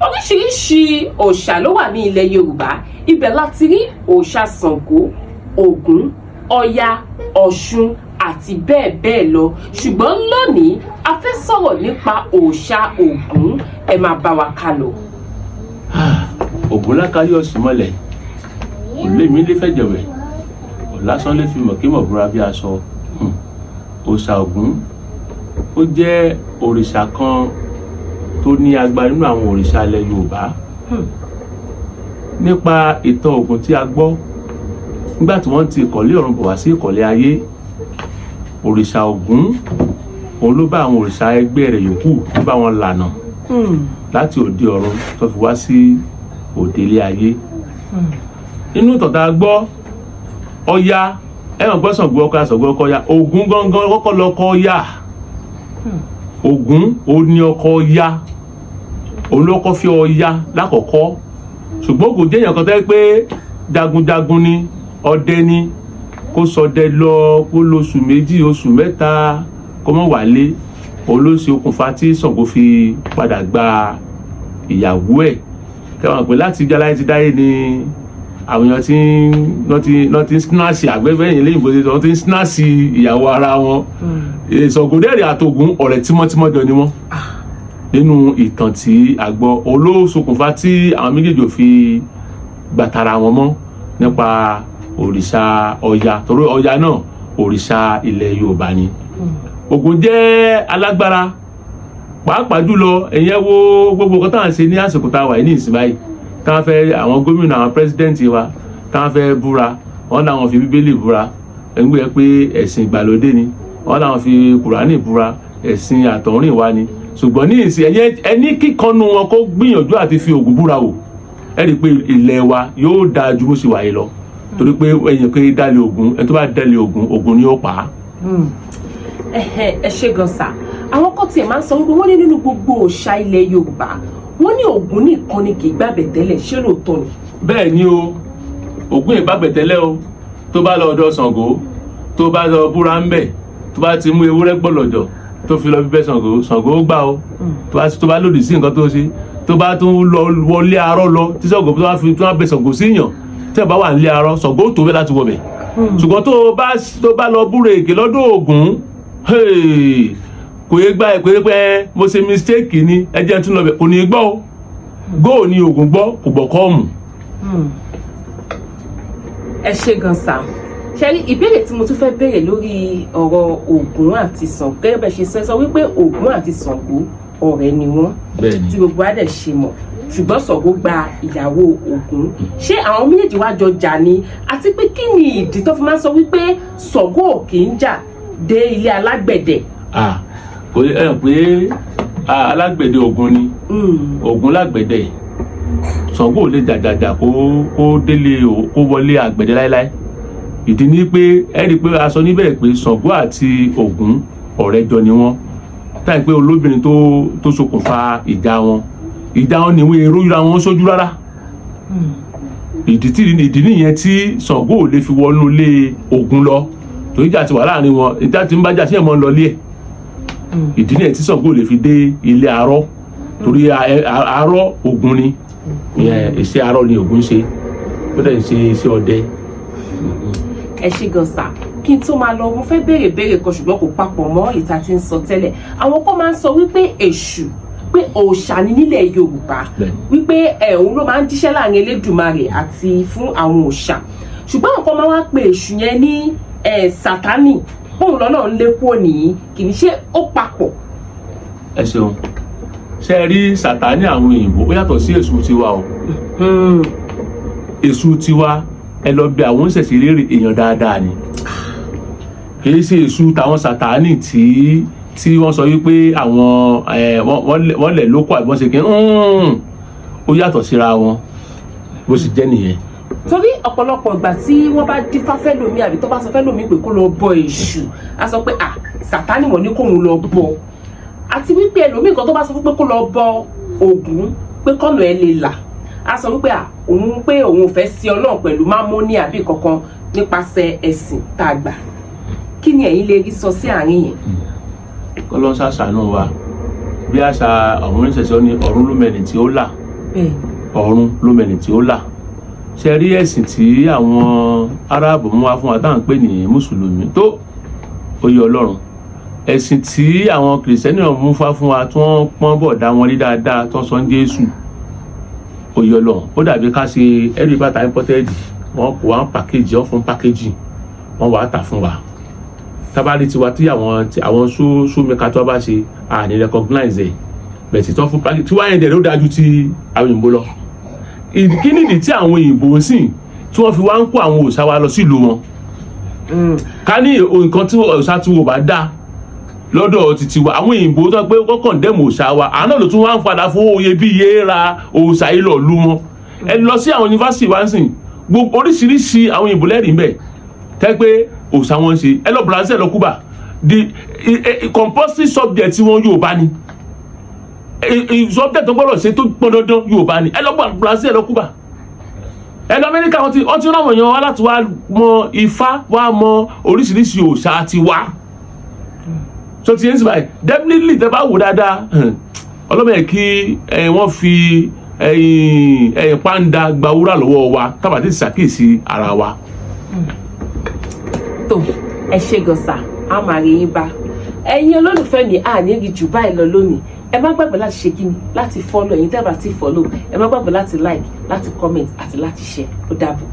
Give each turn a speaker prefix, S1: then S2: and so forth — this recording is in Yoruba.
S1: Oríṣiríṣi òòṣà ló wà ní ilẹ̀ Yorùbá. Ibẹ̀ láti rí òòṣà Ṣàngó, Ògún, Ọya, Ọ̀ṣun àti bẹ́ẹ̀ bẹ́ẹ̀ lọ. Ṣùgbọ́n lónìí, a fẹ́ sọ̀rọ̀ nípa òòṣà Ògún. Ẹ máa bá wa ká lọ.
S2: Ògún lákàyè ọ̀sìn mọ́lẹ̀ òlémi lè fẹ̀jẹ̀wẹ̀ ọ̀làsán lè fi mọ̀kímọ̀ búra bí aṣọ. Òòṣà Ògún, ó jẹ́ òrìṣà kan tó ní agbára nínú àwọn òrìṣà ilẹ̀ Yorùbá. Nípa ìtàn Ògún tí a gbọ́ nígbà tí wọ́n ti ìkọ̀lé ọ̀run bọ̀ wá sí ìkọ̀lé ayé, òrìṣà Ògún, òun ló bá àwọn òrìṣà ẹgbẹ́ rẹ̀ yòókù tó bá wọn lànà láti òde ọ̀run tó fi wá sí òde ilé ayé. Nínú ìtàn tá a gbọ́, Ọya, ẹ̀wọ̀n gbọ́ Ṣàngó ọkọ ya, Ṣàngó ọkọ ya, Ògún gangan kọ́kọ́ lọ́kọ Ọya. Ògún, ó ní ọkọ Ọya, òun ló kọ́ fi Ọya lákọ̀ọ́kọ́. Ṣùgbọ́n Ògún jẹ́ èèyàn kan tẹ́ pé jagunjagun ni, ọdẹ ni. Kó ṣọdẹ lọ, kó lóṣù 2, oṣù 3, kó mọ́ wálé. Òun ló ṣe okùnfà tí Ṣàngó fi padà gba ìyàwó ẹ̀. Kẹwọn pé láti ìjọ aláyé ti dáyé ni àwọn èèyàn ti ń lọ́ ti ń snatch àgbẹ̀fẹ́ yìí léyìnbó ṣe sọ, wọ́n ti ń snatch ìyàwó ara wọn. Ṣàngó dẹ́rẹ̀ àtògún, ọ̀rẹ́ tímọ́tímọ́ jọ ni wọ́n nínú ìtàn tí a gbọ́. Òun ló ṣokùnfà tí àwọn méjèèjì ò fi gbàtara wọn mọ́ nípa òrìṣà Ọya, torí Ọya náà, òrìṣà ilẹ̀ Yorùbá ni. Ògún jẹ́ alágbára, pàápàá jùlọ ẹ̀yẹ́ wo gbogbo nǹkan táwọn ṣe ní àsìkò tá a wà yìí ní ìsìn báyìí, táwọn fẹ́, àwọn gómìnà, àwọn president wa, táwọn fẹ́ búra, wọ́n làwọn fi Bíbélì búra, ẹgbẹ́ yẹn pé ẹ̀sìn ìgbàlódé ni. Wọ́n làwọn fi Kùránì búra, ẹ̀sìn àtọ̀húnrìn wa ni. Ṣùgbọ́n ní ìsìn, ẹ̀yẹ ẹní kíkanu wọn kó gbìyànjú àti fi Ògún búra wò, ẹ rí i pé ilẹ̀ wa yóò dáa ju bó ṣe wà yìí lọ, torí pé ẹ̀yìn pé dálé Ògún, ẹni tó bá dálé Ògún, Ògún ni ó pa á.
S1: Ẹ ṣé gan sà. Àwọn kan tiẹ̀ máa ń sọ wípé wọ́n ní nínú gbogbo òòṣà ilẹ̀ Yorùbá, wọ́n ní Ògún nìkan ni kì í gbàbẹ̀ tẹ́lẹ̀. Ṣé lóòótọ́ ni?
S2: Bẹ́ẹ̀ ni o, Ògún ìbábẹ̀ tẹ́lẹ̀ o. Tó bá lọ ọ̀dọ̀ Ṣàngó, tó bá lọ búra ń bẹ̀, tó bá ti mú ewúrẹ́ gbọ̀lọ̀jọ̀ tó fi lọ bíbẹ́ Ṣàngó, Ṣàngó ó gbà o. Tó bá lòdì sí nǹkan tó ṣe, tó bá tún lọ wọlé arọ́ lọ, tí Ṣàngó tó bá fi tó bá bẹ Ṣàngó síyàn, tí ẹ bá wà nílé arọ́, Ṣàngó tó bẹ́ láti wọbẹ̀. Ṣùgbọ́n tó bá lọ búra èké lọ́dọ̀ Ògún, kò yẹ gbá ẹ pé mo ṣe mistake ni, ẹ jẹ́ tún lọ bẹ̀, kò ní gbọ́ o. Góò ni Ògún gbọ́, kò gbọ́ kọ́ọ̀mù.
S1: Ẹ ṣé gan sà. Ṣe rí ìbéèrè tí mo tún fẹ́ béèrè lórí ọ̀rọ̀ Ògún àti Ṣàngó, gẹ́gẹ́ bẹ́ẹ̀ ṣe sọ wípé Ògún àti Ṣàngó, ọ̀rẹ́ ni wọ́n, tí gbogbo wa dẹ̀ ṣe mọ̀, ṣùgbọ́n Ṣàngó gba ìyàwó Ògún. Ṣé àwọn méjèèjì wá jọ jà ni? Àti pé kí ni ìdí tó fi máa ń sọ wípé Ṣàngó ò kì í jà dé ilé alágbẹ̀dẹ?
S2: Ah, kò ẹ hàn pé alágbẹ̀dẹ Ògún ni. Ògún lágbẹ̀dẹ. Ṣàngó ò lè jàjàjà kó délé, kó wọlé àgbẹ̀dẹ láéláé. Ìdí ni pé ẹ rí i pé a sọ níbẹ̀rẹ̀ pé Ṣàngó àti Ògún, ọ̀rẹ́ jọ ni wọ́n, táyì pé olóbìnrin tó ṣokùnfà ìjà wọn. Ìjà wọn ni wọ́n èrò yíra wọn sójú rárá. Ìdí nìyẹn tí Ṣàngó ò lè fi wọnú ilé Ògún lọ, torí ìjà ti wà láàrin wọn. Ìjà tí ń bá jà sí ẹ̀ mọ́ ń lọ ilé ẹ̀. Ìdí nìyẹn tí Ṣàngó ò lè fi dé ilé arọ́, torí arọ́ Ògún ni. Ìyẹn, iṣẹ́ arọ́ ni Ògún ṣe, ó dẹ̀ ń ṣe iṣẹ́ ọdẹ.
S1: Ẹ ṣé gan sà. Kí n tó máa lọ, mo fẹ́ béèrè béèrè kan, ṣùgbọ́n kò papọ̀ mọ́ ìta tí ń sọ tẹ́lẹ̀. Àwọn kan máa ń sọ wípé Èṣù, pé òòṣà ni nílẹ̀ Yorùbá, wípé ẹ òun ló máa ń jíṣẹ́ láàrin Elédùmarè àti fún àwọn òòṣà. Ṣùgbọ́n àwọn kan máa wá pe Èṣù yẹn ní ẹ Sátánì, òun lọ́nà ń lé kúrò nìyí. Kì í ṣe ó papọ̀?
S2: Ẹ ṣeun. Ṣe rí Sàtánì àwọn òyìnbó, ó yàtọ̀ sí Èṣù tiwa o. Èṣù tiwa, ẹ lọ bí àwọn oníṣẹ̀ṣe léèrè, èèyàn dáadáa ni. Kì í ṣe Èṣù tàwọn Sàtánì tí wọ́n sọ wípé àwọn ẹ, wọ́n lẹ̀ lóko àbí wọ́n ṣe kí ó yàtọ̀ síra wọn. Bó ṣe jẹ́ nìyẹn.
S1: Torí ọ̀pọ̀lọpọ̀ ìgbà tí wọ́n bá dífá fẹ́lòmí àbí tó bá sọ fẹ́lòmí pé kó lọ bọ Èṣù, á sọ pé à, Sàtánì wọ́n ní kóun lọ bọ. Àti wípé ẹlòmíì kan tó bá sọ fún pé kó lọ bọ Ògún pé kọ́nà ẹ lè là, á sọ wípé à, òun pé òun ò fẹ́ sí Ọlọ́run pẹ̀lú mámóní àbí kankan nípasẹ̀ ẹ̀sìn tá a gbà. Kí ni ẹ̀yin lè rí sọ sí àárín yẹn?
S2: Kọ́lọ́n ṣàṣàánú wa. Bí àṣà àwọn oníṣẹ̀ṣe ní ọ̀run ló mẹ́ni tí ó là. Ọ̀run ló mẹ́ni tí ó là. Ṣe rí ẹ̀sìn tí àwọn Aráàbù mú wá fún wa tá à ń pè ní Mùsùlùmí tó oyè Ọlọ́run, ẹ̀sìn tí àwọn Kìrìsìtẹ́nì náà mú wá fún wa tí wọ́n pọ́n bọ̀ dá wọn rí dáadáa tó ń sọ ní Jésù, oyè Ọlọ́run. Ó dàbí ká ṣe ẹ̀rí bàtà imported, wọ́n kó wá package, wọ́n fún package, wọ́n wàá tà fún wa. Tábàrí tiwa tí àwọn shoemaker tó bá ṣe, à ní recognize ẹ̀ bẹ̀ẹ̀ tí tó fún package tí wáyé dẹ̀ ló dájú tí àwọn òyìnbó lọ. Kí nìdí tí àwọn òyìnbó ń sìn tí wọ́n fi wá ń kó àwọn òòṣà wa lọ sílùú wọn? Ká ní nǹkan tí òòṣà tí wò bá dá lọ́dọ̀ títí wa, àwọn òyìnbó tó pé wọ́n condemn òòṣà wa, àná ló tún wá ń padà fún oyè bí iye ra òòṣà yìí lọ lú wọn. Ẹ lọ sí àwọn yunifásitì wa ń sìn, gbogbo oríṣiríṣi àwọn òyìnbó lẹ́rìí ń bẹ̀ tẹ́ pé òòṣà wọn ń ṣe. Ẹ lọ Brazil, lọ Cuba, the compulsory subject tí wọ́n, Yorùbá ni. Subject tó gbọ́dọ̀ ṣe tó pọn dandan, Yorùbá ni. Ẹ lọ Brazil, ẹ lọ Cuba, ẹ lọ Amẹ́ríkà, wọ́n ti rán àwọn èèyàn wá láti wá mọ Ifá, wá mọ oríṣiríṣi òòṣà tiwa. So ti yẹn sì báyìí, definitely, tẹ bá wò dáadáa, ọlọ́mọ yẹn kí wọ́n fi ẹ̀yìn pàǹdà gba wúrà lọ́wọ́ wa tábà tí ṣàkíyèsí ara wa.
S1: Tó, ẹ ṣe gọ̀sà, a máa rí yín bá. Ẹ̀yin olólùfẹ́ mi, à ní rí jù báyìí lọ lónìí. Ẹ má gbàgbé láti ṣe kíni, láti follow. Ẹ̀yin tẹ́ bá ti follow, ẹ má gbàgbé láti like, láti comment àti láti share. Ó dàbọ̀.